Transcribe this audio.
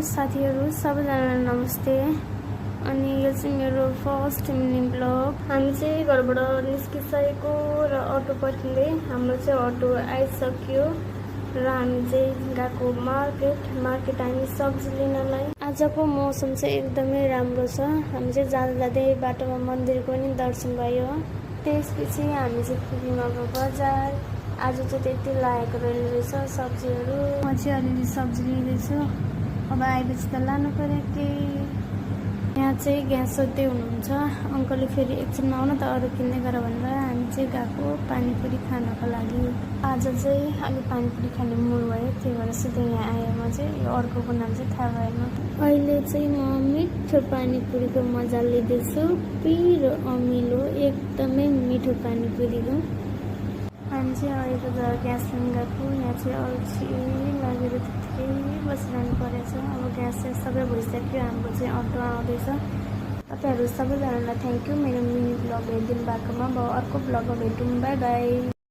साथीहरू सबैजनालाई नमस्ते। अनि यो चाहिँ मेरो फर्स्ट मिनी ब्लग। हामी चाहिँ घरबाट निस्किसकेको र अटो पर्खिँदै हाम्रो चाहिँ अटो आइसक्यो र हामी चाहिँ गएको मार्केट हामी सब्जी लिनलाई। आजको मौसम चाहिँ एकदमै राम्रो छ। हामी चाहिँ जाँदा जाँदै बाटोमा मन्दिरको पनि दर्शन भयो। त्यसपछि हामी चाहिँ पुग्यौँ अब बजार। आज चाहिँ त्यति लागेको रहेछ सब्जीहरू। म चाहिँ अलिअलि सब्जी लिँदैछु। अब आएपछि त लानु पर्यो केही। यहाँ चाहिँ ग्यास सोध्दै हुनुहुन्छ अङ्कलले, फेरि एकछिन आउन त अरू किन्दै गर भनेर हामी चाहिँ गएको पानीपुरी खानको लागि। आज चाहिँ हामी पानीपुरी खाने मुड भयो, त्यही भएर सिधै यहाँ आएँ। म चाहिँ यो अर्कोको नाम चाहिँ थाहा भएन। अहिले चाहिँ म मिठो पानीपुरीको मजा लिँदैछु। पिरो अमिलो एकदमै मिठो पानीपुरीको। हामी चाहिँ अहिले त ग्यास लिन गएको। यहाँ चाहिँ अल्छी लागेर त्यतिकै बसिरहनु परेछ। अब ग्यास चाहिँ सबै भइसक्यो। हाम्रो चाहिँ अटो आउँदैछ। तपाईँहरू सबैजनालाई थ्याङ्क यू मेरो मिनी ब्लग हेरिदिनु भएकोमा। अब अर्को ब्लगमा भेटौँ। By by.